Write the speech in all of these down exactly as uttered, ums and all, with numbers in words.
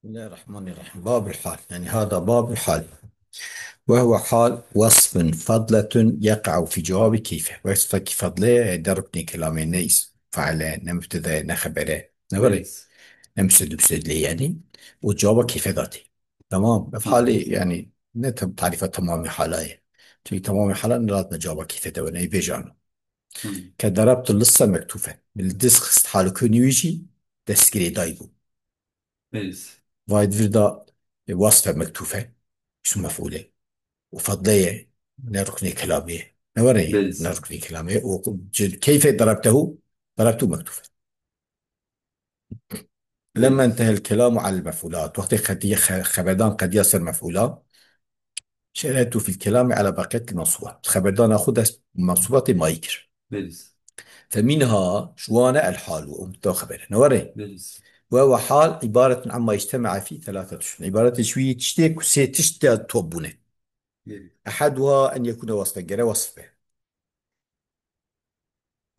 بسم الله الرحمن الرحيم. باب الحال، يعني هذا باب الحال. وهو حال وصف فضلة يقع في جواب كيف. وصفك فضلة، هي ده ركن كلامي، نيس فعل، نمبتدا، نخبره، نوري. Belê. نمسد بسد لي يعني. وجواب كيف ذاتي. تمام. في حالي يعني، نت تعريف تمام حالاي. Çünkü تمام حالا نرات نجواب كيف ده وني بيجانو. Hı. كضربت اللص مكتوفا. Li dest xist hal û kewna wî jî destgirêdayî bû. Belê. Vay di vir de, e, wasf e mektûf e, îsm mefûl e. Û fedle ye, ne ruknê kelamê ye. Ne were ye, Belê. ne ruknê kelamê ye. Û c-, keyfe darabtehu, darabtu mektûf e. Belê. Lemma intehel kelamu alel mefûlat. Wextê qediye xe-, xeberdan qediya ser mefûla, şeretu fil kelami ala baqiyetil mensûbat. Xeberdana xwe dest mensûbatê mayî kir. Belê. Feminha, ji wan e el halu, ew mubteda xeber e. Ne were? Belê. Ve ve hal ibaretun amma ictema'a fî thelâthet şu'un. Îbaret e ji wî tiştê ku sê tişt de top bûne. Belê. Ehaduha en yekûne wasfen, gere wasf be.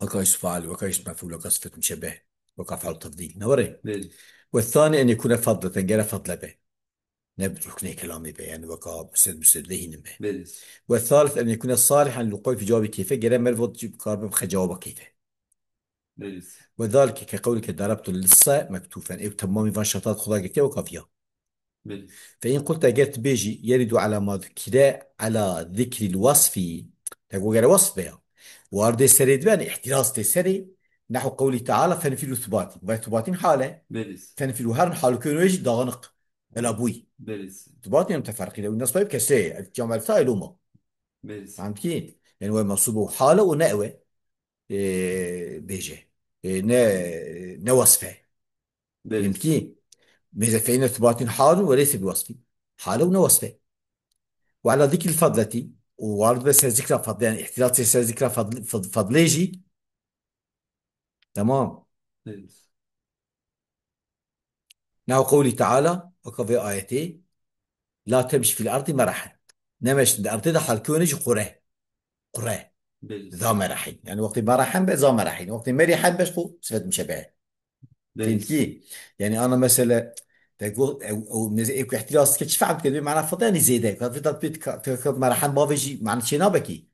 Weka îsm fail, weka îsm mefûl, weka sifet muşebbeh, weka fe'l tefdîl. Ne were? Belê. Ve thani en yekûne fadleten, gere fadle be. Ne bi ruknê kelamê be, yani weka mused, mused lehî nime. Belê. Ve thalith en yekûne salihen li qewlî fi cewabî keyfe, gere meriv ot jî bikar be bixe cewaba keyfe. Belê. Ve zalike ke qewlike darabtu lissa mektûfen. Ew temamî van şerta di xwe de girtiye weka viya. Belê. Fe in qulta, eger tu bêjî, yeridu ala ma zukire ala zikril wasfî, te got gere wasf be ya. Wardê serê dibe, yani îhtiraz tê serê, nehu qewlî teala fenfîlu thubatî. Ve thubatîn hal e. Belê. Fenfîlu her hal û kewno jî dağınık. Belabûyî. Belê. Thubatî muteferqî de. Nasbayî kesê, cam elfta eloma. Belê. Fehmtî? Yani we mensûb û hal e û ne ew e. Ee, bêje. Ee, ne, ne wasf e. Belê. Fehmtî? Mêze feyne thubatîn halun ve leyse bi wasfî. Hal e û ne wasf e. Ve ala zikril fadleti, û ward be ser zikra fadle, yani îhtiraz ser zikra fadl-, fad-, fadlê jî. Tamam. Belê. Nehu qewlî teala, weka vê ayetê, la temşi fil erdî merahen. Nemeşin di erdê de hal kewne jî qure. Qure. Belê. Za merahîn. Yani wextê merahîn be, za merahîn. Wextê merihîn be, xwe sifet muşebbeh. Belê. Têmkî. Yani ana mesele, te got, ew, ew, meze-, ew ku îhtiraz dike, çi fehm dike, dibê mana fada yani zêde. Ka vê dat bê ka, ka, ka merahîn bavê jî, mana çê nabe kî.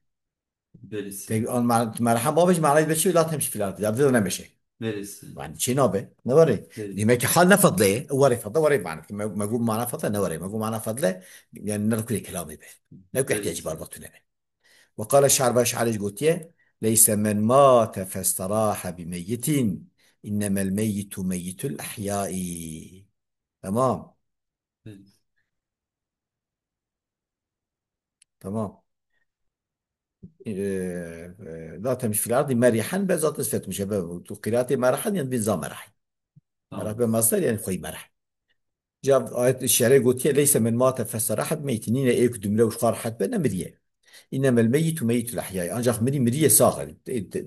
Belê. Te an ma-, merahîn bavê jî, mana dibe çi, la temşi fil erdî. Ya vê de nemeşe. Belê. Yani çê nabe, ne were? Belê. Demek ki hal ne fadle ye, were fadle, were mana. Me, me got mana fadle, ne were? Me got mana fadle, yani ne ruknê kelamê be. Ne ku Belê. ihtiyacî bar vaktu nebe. Ve qala şair, baş alej gotiye, leyse men mate festerahe bi meyyitin, innemel meyyitu meyyitul ehyai. Tamam. Belê. Tamam. Ee, e, zaten fil ardi merihen be zaten sifet muşebbe. Tu qîratê merahen yani bin za merahen. Tamam. Merah be masdar yani xwey merah. Ca ayet şerê gotiye, leyse men mate feserahet meytin. Nîne ê ku dimre û xwe rehet be, ne miriye. Înnemel meyyitu meyyitul ehyai. Ancak mirî, miriye sax e. E, e,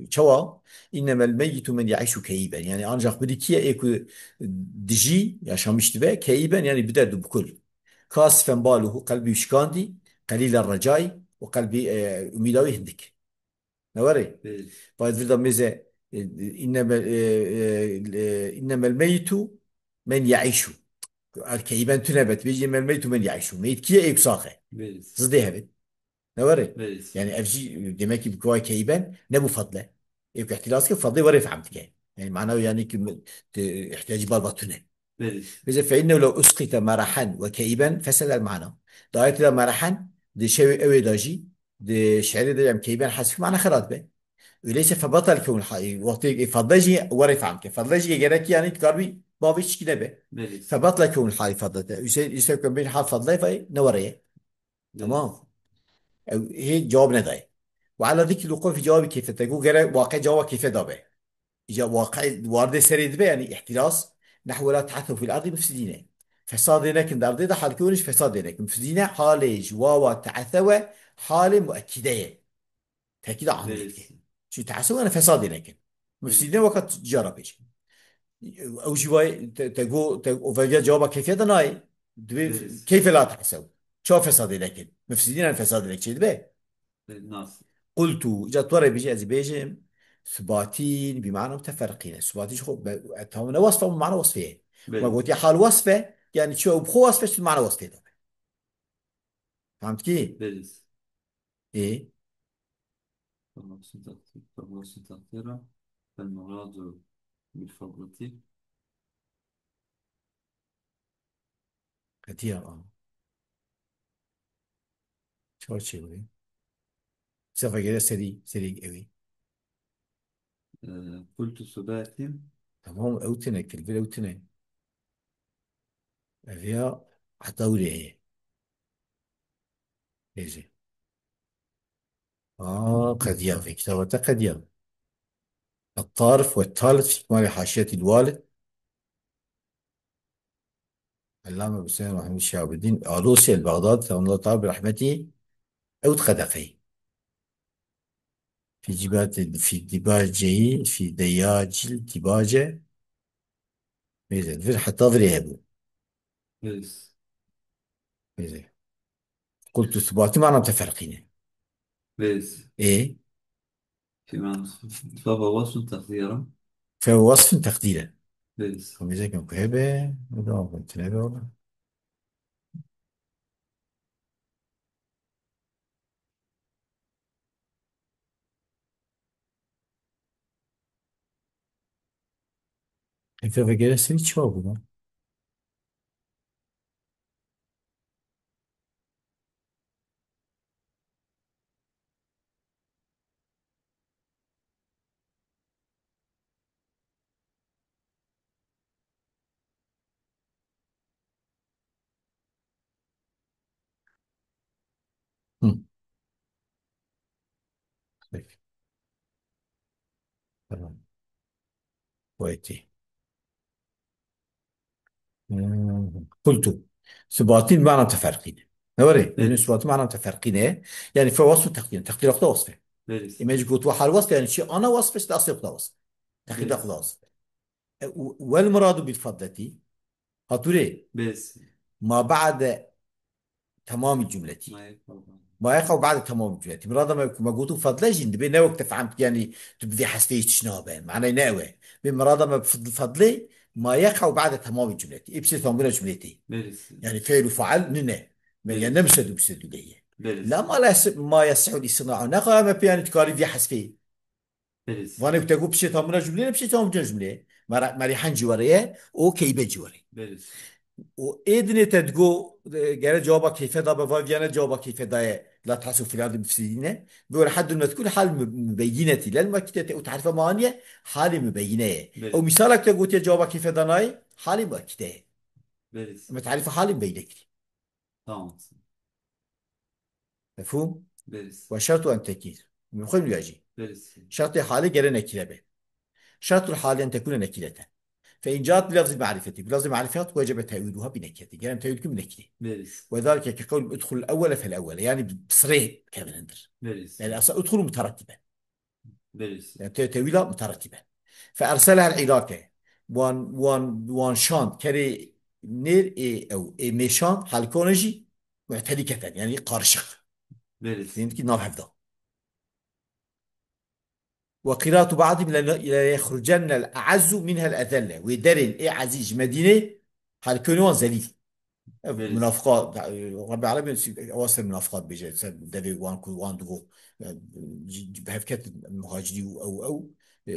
e, çawa? Înnemel meyyitu men yaîşu keyiben. Yani ancak mirî kî ye, ê ku dijî, yaşamış dibe, keyiben, yani bi derd û bi kul. Kasifen baluhu, qelbî wî şikandî, qelîle recai û qelbî, e, umîda wî hindik. Ne were? Belê. Vay vir de mêze, e, inneme, e, e, e, innemel meyyitu men yaîşu. Al keyiben tune bet, bêjî mel meyyitu men yaîşu. Meyit kî ye? Ê ku sax e. Belê. Zidê hevin. Ne were? Belê. Yani ev jî demek ki bi kuwa keyiben ne bu fadle. Ê ku îhtiraz ke fadle were fehm dike. Yani mana yani ki me-, te, ihtiyacî bar va tune. Belê. Bêje, fe innehu lew usqite merahen ve keyben fesedel mana. Di ayetê de merahen, di şewê ewê de jî, di şerê de em keyben hesf mana xerat be. Öyleyse febatel kevnul hal. Wextê fadle jî were fehm ke. Fadle jî gerek yani karbî bavê çikî nebe. Belê. Febatel kevnul hal fadlete. Üse, üse kevnul hal fadle fe ne were ye. Belê. Tamam. Ew hê cevab nedaye. Ve ala zikri wuqû fi cevabî keyfe, te got gere waqe cevaba keyfe dabe. Îca waqe wardê serê dibe, yani îhtiraz. Nehwe la te'esew fil erdî mufsidîne. Fesadê nekin di erdê de, halkê wan jî fesadê nekin. Mufsidîne halê ji wawa te'esewe halê muekkîde ye. Tekîda amî Belê. dike. Çünkü te'esew yani fesadê nekin. Mufsidîne weka cara pêşe. Ew jî vay te, te go, te o velge cevaba keyfiye de nayê. Dibê Belê. keyfe la te'esew. Ça fesadê nekin? Mufsidîne yani fesadê nek çê dibe. Nas. Qultu, îca tu re bêjî, ez ê bêjim, subatîn bi mana muteferriqîne. Subatîn ji xwe be-, e, tamam ne wasfa, mana wasfê ye. Belê. Ma gotiye hal wasf e, yani çi ew bi xwe wasf e, çi mana wasfê de. Fehmtkî? Belê. Ê? Fehwasfun takdir, fehwasfun takdira, fel muradu bil fadlati. Qediya a. Çawa çêbû? Sefa gere serî, serî ewî. Ee, qultu subatin. Tamam, ew tine, kilvir ew tine. Ev ya heta wî rê heye. Bêje. Aa, qediya vê kitaba te qediya. الطارف والثالث في إكمال حاشية الوالد. Allame Hüseyin Mahmud Şihabuddin Alusi el-Bağdadi, Allah Teala bi rahmetî, ew di qedeqeyî. Fi cibati, fi dibaceyi, fi deyacil dibace. Neyse, vir heta virê hebû. Bêz. Neyse. Qultu subati mana teferqîne. Bêz. Ê? Fîman. Feva wasfun teqdîra. Feva wasfun teqdîre. Bêz. Xemîze kem ku hebe, devam kin, tine be wala. Efe vegere serî çawa bû lan? Hı. Peki. Tamam. Waytî. Hmm. Qultu. Sibatî mana teferqîne. Ne were? Evet. Yani sibatî mana teferqîne. Yani fe wasfu teqdîr. Teqdîr wexta wasfe. Evet. Îme jî gotu hal wasf, yani çi ana wasf, işte asli wexta wasf. Teqdîr Evet. wexta wasf. E, u-, wel muradu bil fadleti. Hatûrê. Bes. Ma ba'de temamî cumletî. Ma yeqew ba'de. Ma yeqew ba'de temamî cumletî. Mirada me ku me gotu fadle jî dibe ne wek te fehm, yani tu bi vê hesfê hiç nabe. Manay ne ew e. Bê mirada me fadl-, fadlê ma yeqew ba'de temamî cumletî. Ê piştê tambûra cumletê. Bes. Yani fiil û fail nine. Me Bes. yani ne misedu misedu leye. Bes. La ma la yas-, ma yasihul istina'u. Ne qaya me pê yani tu karî vê hesfê. Belê. Vanê ku te got piştê tamûna cumleyê, ne piştê tamûna cumleyê. Mera-, merîhen ciwarê ye, o keybe ciwarê. Belê. O ê dinê te digo, e, gere cewaba keyfe da be, va viyane cewaba keyfe daye, la tahsu filan di mufsidîne. Bi were heddul mezkûr hal mü-, mübeyyinetî. Lel makîte te o tarife maniye, halê mübeyyine ye. Belê. O misalek te gotiye cewaba keyfe danayê, halê makîte ye. Belê. Me tarife halê mübeyyine kiriye. Tamam. Mefhûm? Belê. Ve şertu en tekîr. Mimxin ya jî. Belê. Şertê halê gere nekîre be. Şertul halê en tekûne nekîreten. Fe in caet bi lafzil marifeti. Bi lafzil marifet wecebe te'wîluha bi nekîreti. Gere te'wîl kim nekîre. Belê. Ve zalike ke qewlum udxul ewwele fel ewwele. Yani bi sirê kevinendir. Belê. Yani asla udxul muterettiben. Belê. Yani te-, tewîla muteretîbe. Fe erseleha el-Îrake. Wan, wan, wan şand kerê nêr ê ew, ê mêşand halkone jî mu'teliketen, yani karışık. Belê. Zîndikî nav hevda. Ve qîratu ba'dîm le, le yexrucennel a'ezzu minhel ezelle. Wê derên ê ezîz ji Medînê halkone wan zelîl. Ev Belê. Munafiqa, Rebbi Alemîn, ewa ser munafiqa dibêje, ser devê wan ku wan digo, e, ci-, ci-, bi hevket muhacirî û ew, ew, e,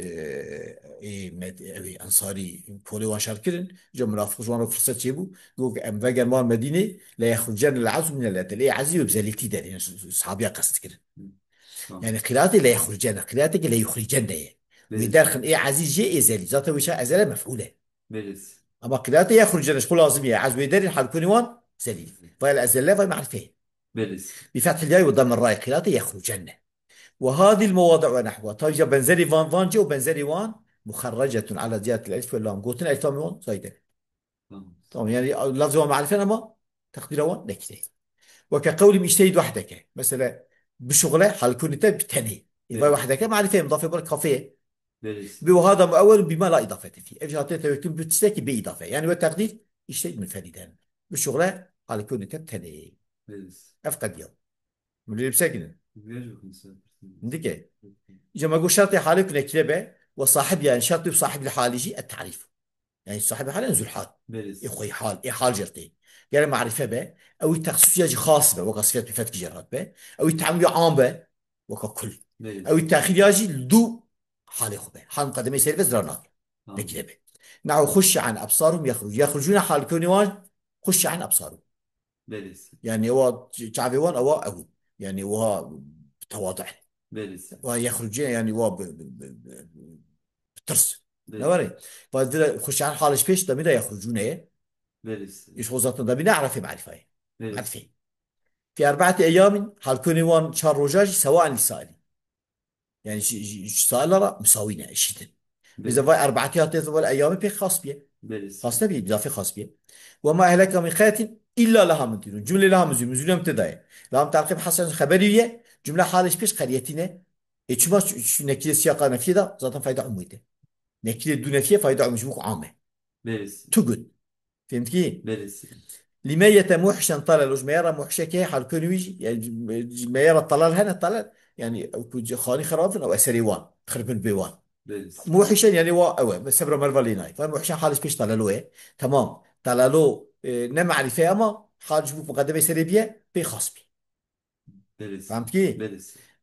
ê med-, ew ê ensarî kolê wan şer kirin. Ca munafiq ji wan re firset çêbû. Digo ku em vegerin wan Medînê, le yexrucen el azm minel edel. Ê ezî wê bi zelîtî derê, yani s-, s-, sahabiya qest kirin. Tamam. Yani qîratê le yexrucen, qîratê ki le yuxricen de ye. Wê Belê. derxin ê ezî jê ê zelî. Zaten wê şa ezele mef'ûl e. Belê. Ama qîratê yexrucene ji xwe lazim ye. Ez wê derê halkunî wan zelî. Vay el ezelle vay marifê. Belê. Bi fethil yay ve damir ray qîratê yexrucenne. Ve hadil mewadi ve nehwa. Tabi ya benzeri van, van cê û benzeri wan muxerrecetun ala ziyadetil elif ve lam. Gotin elif lam wan zayde. Tamam. Tamam, yani lafzê wan marifên ama teqdîra wan nekirê. Ve ke qewlî îştehîd wehdeke. Mesela bişuxle halkunî te bi tenê. Ê vay Evet. wehdeke marifê mudafê bar kafê. Belê. Bi wahada muewwel bima la îdafete fî. Ev jî hatiye tewekkum bi tiştekî bê îdafe. Yani ve teqdîr îştehîd munferîden. Bişuxle halkunî te bi tenê. Belê. Ev qediya. Min lê bisekinin. Vêr bikin ser. Dike. Îca me got şertê halê ku nekire be, ve sahib yani şertê sahib li halî jî et tarîf. Yani sahibî hal yani zülhal. Belê. Ê xweyî hal, ê hal jê re tê. Gere marife be, ew ê texsîs ya jî xas be, weka sifet pîfet ki jê re hat be. Ew ê temîm ya am be, weka kul. Belê. Ew ê texîr ya jî li dû halê xwe be. Hal muqedemê serî be zirar nake. Tamam. Nekire be. Nehu xuşşe an ebsarum yexruc. Yexrucûne hal konê wan xuşşe an ebsarum. Belê. Yani ewa ç-, çavê wan ewa ew. Yani ewa tewadu. Belê. Wa yexrucûne yani wa bi, bi, bi, bi, bi tirs. Belê. Ne var ê? Ba dire xuşşe an hal ji pêş demî de yexrucûne ye. Belê. Îş xwe zaten demî ne erefê marîfa ye. Belê. Erefê. Fi erbaati eyamin, hal konê wan çar roja jî sewaen li sailî. Yani ji, ji, ji saila re misawî ne, eşît in. Belê. Mesela vay erbaatî hatiye, vay eyamî pê xas biye. Belê. Xas nebî, îdafê xas biye. Ve ma ehleka min qaryetin illa leha munzirun. Cümle leha munzirun, munzirun em tê daye. Lam terqîb hesen xeberî ye, cümle halê ji pêş qeryetî ne. E çima şu, şu nekîre siyaqa nefiyê de zaten fayda umûyê te. Nekîre dû nefiye fayda umû ji bo ku am e. Belê. Tu got. Fehmtkî? Belê. Lîmeyete muhişen talal, û ji meyara muhişekê hal konî wî jî, yani, ji meyara talal hene talal, yani, ku xanî xirabin, ew eserê wan, xirbin bê wan. Belê. Muhişen, yani, wa, ew e, sebra merva lê nayê. Fa muhişen hal ji pêş talalo ye. Tamam, talalo, e, ne marîfe ama hal ji bo muqedemê serê biye, pê xas bî. Belê. Fehmtkî? Belê.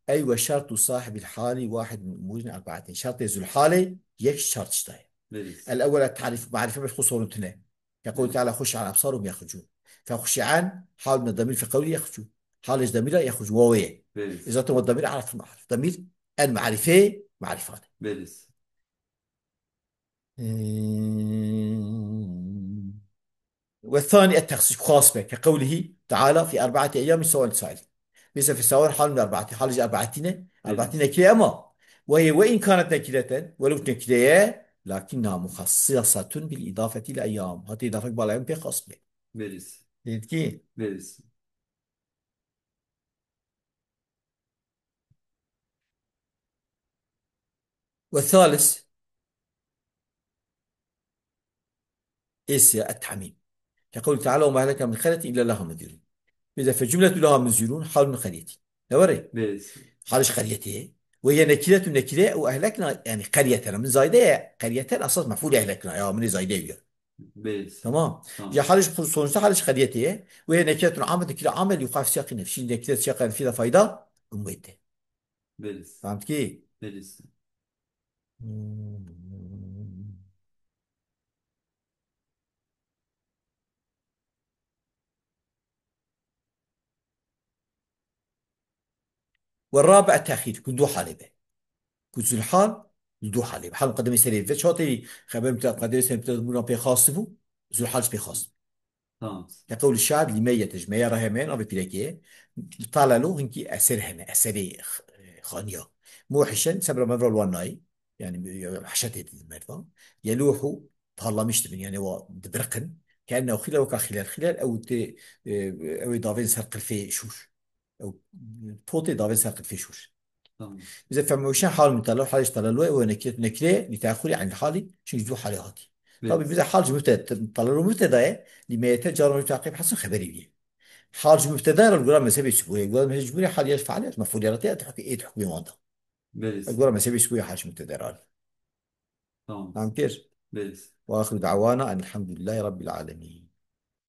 Ey we şertu sahibil hali wahid min umurin erbaetin. Şertê zulhalê yek şert tişta ye. Belê. El ewwel et tarîf, marife bi xwe sorun tune. Yekûl Teala xuşşi an ebsaruhum yexrucûn. Fe xuşşi an, hal min demîr fi qewlî yexrucûn. Halê ji demîra yexrucûn, wawê ye. Belê. E zaten we demîr eref, demîr en marîfê, marîfan. Belê. Ee, ve thani et texsîs, xas be, ke qewlihî teala fi erbaati eyamin sewaen li sailî. Mesela fi sewaen hal min erbaati, hal ji erbaatî ne, Evet. Erbaatî nekire ama. Ve hiye ve in kanet nekireten, welew nekire ye, lakinneha muhassasatun bil idafeti li eyyam. Hatî idafek bal eyyam pê xas be. Belê. Fehmtkî? Belê. Ve thalis, êsya et-tamîm. Ke qewlî teala, "Ve ma ehlekna min qaryetin illa leha munzirûn." Bêje fe cumletu leha munzirûn, hal min qaryetin. Ne were? Evet. Hal ji qaryetê. Ve ye nekiretun nekire û ehlekna, yani qaryeten. Min zayde ye. Qaryeten esas mef'ûl ehlekna. Ya min zayde ye. Evet. Tamam. Tamam. Ya hal ji, sonuçta hal ji qaryetê ye. Ve ye nekiretun amet, nekire amel yuqaf siyaqî nefî. Şimdi nekiret siyaqî nefî de fayda umûyê te. Belê. Fehmtkî? Belê. Hmm. Ve rabi et-tehîr, ku du halê be. Ku zulhal, du halê be. Hal muqedemê serê ve çatê xeber muqedemê serê muqedemê pê xas bû, zulhal pê xas. Tamam. Ke qewlî şair lîmeyete ji meyara heme navê pîrekê ye. Talalo hinkî eser hene, eserê x-, xaniya. Muhişen sebra mevra li wan nayê. Yani hişetê didin merva. Yelûhu parlamiş dibin, yani wa dibiriqin. Ke ennehu xîlel weka xîlel. Xîlel ew tê, e, ew ê davên ser qilfê şûr. Ew potê davên ser qilfê şûr. Tamam. Bize fe muhişen hal min talal, hal ji talalo, ew nekire, nekire, li teaxurî anil halî, çünkü ji du halê hatî. Evet. Tabii bize hal ji mübte-, talalo mübteda ye, lîmeyete caran li teaqîb hesin xeberî bîye. Hal ji mübteda ye, li gora mezhebê çi bûye, gora mezhebê cumhurê hal ya ji feal ya ji mef'ûl ya re tê, et hukmê, et hukmê wan da. Belê. Gora mezhebê çi bûye hal ji mübteda ye. Tamam. Fehmkir? Belê. Ve axiru da'wana enelhamdülillahi rabbil alemin.